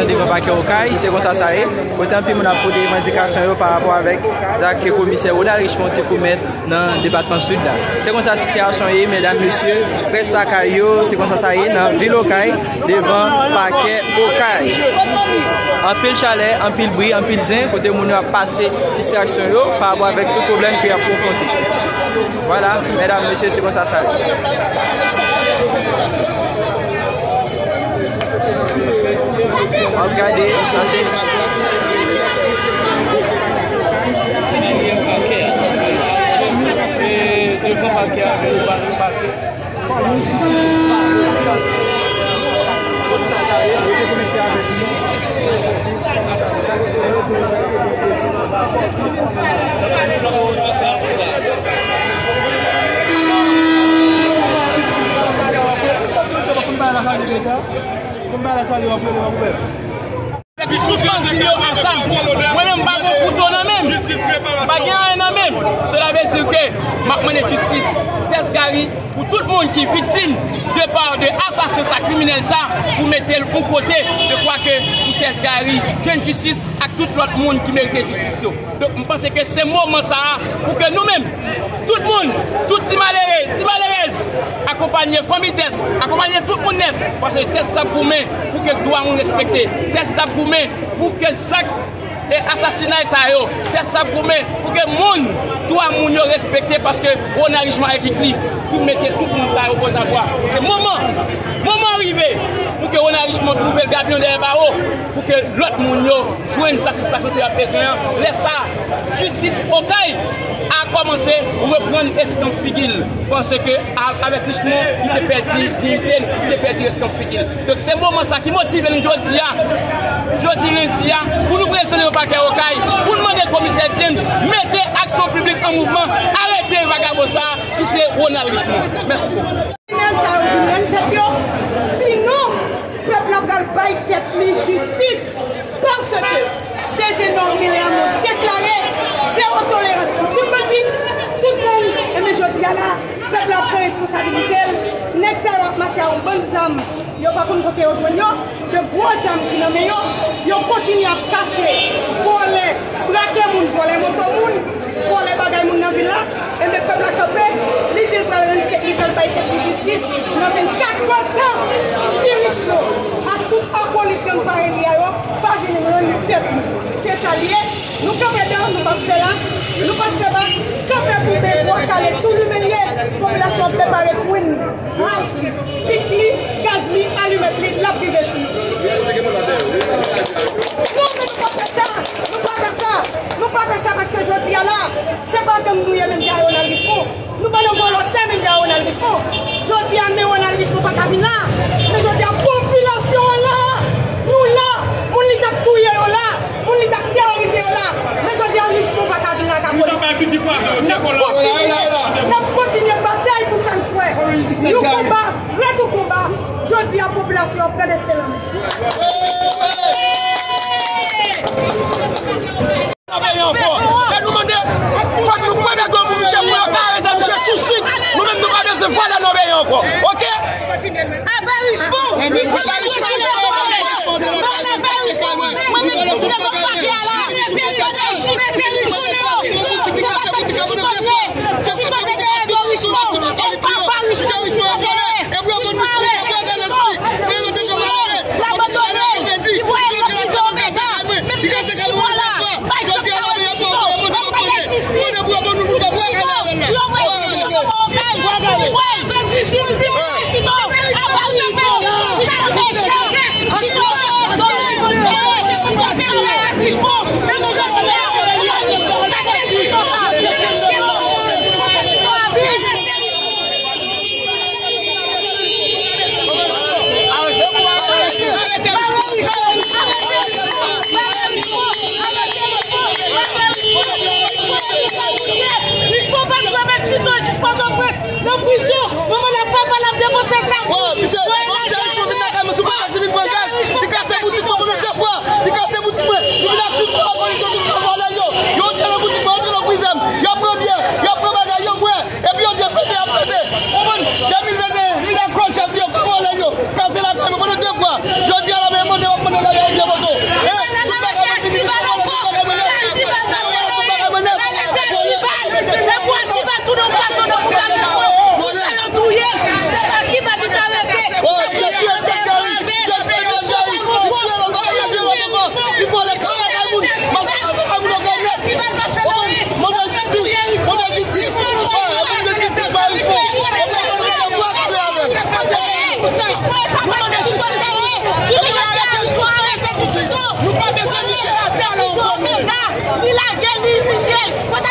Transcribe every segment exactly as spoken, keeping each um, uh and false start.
Devan pakè Okay, se konsa sa ye. Kote anpil moun ap pote revandikasyon yo pa rapò avèk zak ke komisè Ronald Richemond te komèt nan depatman Sid la. Se konsa sitiyasyon ye, medam, mesye, près lakay yo, se konsa sa ye nan vil Okay, devan pakè Okay. Anpil chalè, anpil bri, anpil zen, kote moun yo ap pase distraksyon yo pa rapò avèk tout pwoblèm ke y ap konfwonte. Vwala, medam, mesye, se konsa sa ye. W ap gade, sa se. Avèk tout manti yo ansanm. Mwen menm, m pa gen kouto nan men m. M pa gen anyen nan men m. Sela vle di ke m ap mande jistis. Tès Gary, pou tout moun ki viktim de pa de asasen sa, kriminèl sa, pou mete l yon kote, je kwè ke pou Tès Gary jwenn jistis ak tout lòt moun ki merite jistis yo. Donk, m panse ke se moman sa a pou ke nou menm, tout moun, tout ti malere, ti malerèz, akonpanye fanmi Tès, akonpanye tout moun nèt, paske Tès t ap goumen pou ke dwa moun respekte, Tès t ap goumen pou ke zak e asasinay sa yo, Tès t ap goumen pou ke moun, dwa moun yo respekte, paske Ronald Richemond ekip li, pou mete tout moun sa yo ozabwa. Se moman, moman an rive pou ke Ronald Richemond twouve l gabiyon dèyè bawo, pou ke lòt moun yo jwenn satisfaksyon ke y ap bezwen an. Lè sa a, jistis Okay a kòmanse reprann eskanp figi l. Paske a-, avèk Richemond, li te pèdi diyite l, li te pèdi eskanp figi l. Donk, se moman sa ki motive nou jodi a, jodi lendi a, pou nou prezante nan pakè Okay, pou n mande komisè James mete aksyon piblik an mouvman, arete vagabon sa a, ki se Ronald Richemond. Mèsi bokou. Kriminèl sa yo vin rann tèt yo, sinon pèp la pral bay tèt li jistis, paske D G Nord Mille Amos deklare zewo tolerans pou tout bandi, tout gang. Enben, jodi a la, pèp la pran responsabilite l. Nèg sa yo ap mache a yon bann zam, yo pa konn kote yo jwenn yo. De gwo zam ki nan men yo, yo kontinye ap kase, vòlè, brake moun, vòlè moto moun, vòlè bagay moun nan vil la. Enben, pèp la kanpe, li di l pral rann tèt, li pral bay tèt li jistis nan vennkat èdtan. Si Richemond ak tout akolit gang parèy li a yo pa vin rann li tèt li. Se sa l ye. Nou kanpe dan, nou p ap fè lach, nou p ap fè bak, kanpe koube, bwa kale, tou limen l ye. Popilasyon ap prepare fwin, mach li, pik li, gaz li, alimèt li, l ap rive sou nou. Non, men nou p ap fè sa, nou p ap fè sa, nou p ap fè sa, paske jodi a la, se pa gang nou ye menm jan a Ronald Richemond. Nou pa nan vòlòtè menm jan a Ronald Richemond. Jodi a, men Ronald Richemond pa ka vin la. Men jodi a, popilasyon an la. Nou la. Moun li t ap touye yo la. Moun li t ap teworize yo la. Men jodi a, Richemond pa ka vin la ka kole. N ap kontinye, n ap kontinye batay pou sa n kwè. Yon konba, rete yon konba. Jodi a, popilasyon an pran desten l an men. Nan peyi ankò. Lè nou mande, fòk nou pran nèg yo pou misye, pou yo ka arete misye tousuit. Nou menm, nou pa bezwen vòlè nan peyi ankò. Oke? Abè Richemond! Abè Richemond! Mwen menm, si te nan pati a la, mete Richemond yo! Chita dèyè do Richemond! E papa Richemond, chita dèyè! Chita dèyè Richemond! L abandone! Li voye l nan prizon Omega! Menm te sou la! Bay chanpyon Richemond! Bay jistis! Richemond! Yo voye Richemond! Bay jistis! Richemond! Aba Richemond! Richemond! Richemond pa dwe mèt chita jis Pòtoprens nan prizon. Manman l ak papa l ap depanse chak jou. Voye lajan yo. Li kase boutik mwen pandan de fwa. Li kase boutik mwen. Li vin ak tout kò akolit yo, tout kò vòlè yo. Yo antre nan boutik mwen, yo antre nan prizon m. Yo pran byè, yo pran bagay, yo bwè. Epi yo di fete, y ap fete. Konprann? De mil venteyen, li vin ak kò chèf li yo, kò vòlè yo. Kase lakay mwen pandan de fwa. Jodi a la, men mande, w ap mande lè yo, yo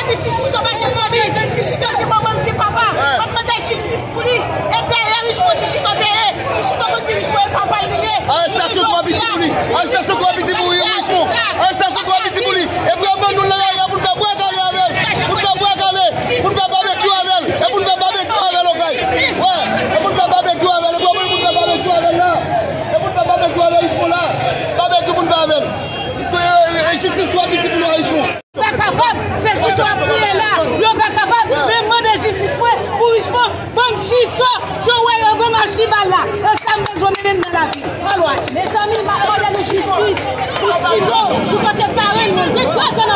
Ti Chito pa gen fanmi, Ti Chito gen manman, gen papa. W ap mande jistis pou li. E dèyè Richemond Ti Chito te ye. Ti Chito konn ki Richemond e papa l li ye. Arestasyon twa pitit pou li. Arestasyon twa pitit pou Richemond. Arestasyon twa pitit pou li. Epi yo ban nou nan lari a pou n fè bwa kale avè l. Pou n fè bwa kale. Pou n fè babekyou avè l. E pou n fè babekyou avè l, okay. Wè. E pou n fè babekyou avè l. E pou n fè babekyou avè l la. E pou n fè babekyou avè Richemond la. Babekyou pou n fè avè l. E, e, e, jistis twa pitit pou nou Richemond. Pa kapab, se jis w ap kriye la. Yo pa kapab, men mande jistis mwen pou Richemond. Ban m Chito, jan w wè yo ban m Achibal la. E sa m bezwen menm nan lavi. Alright. Mezanmi, m ap mande nou jistis pou Chito. Chito se parenn nou. Li grann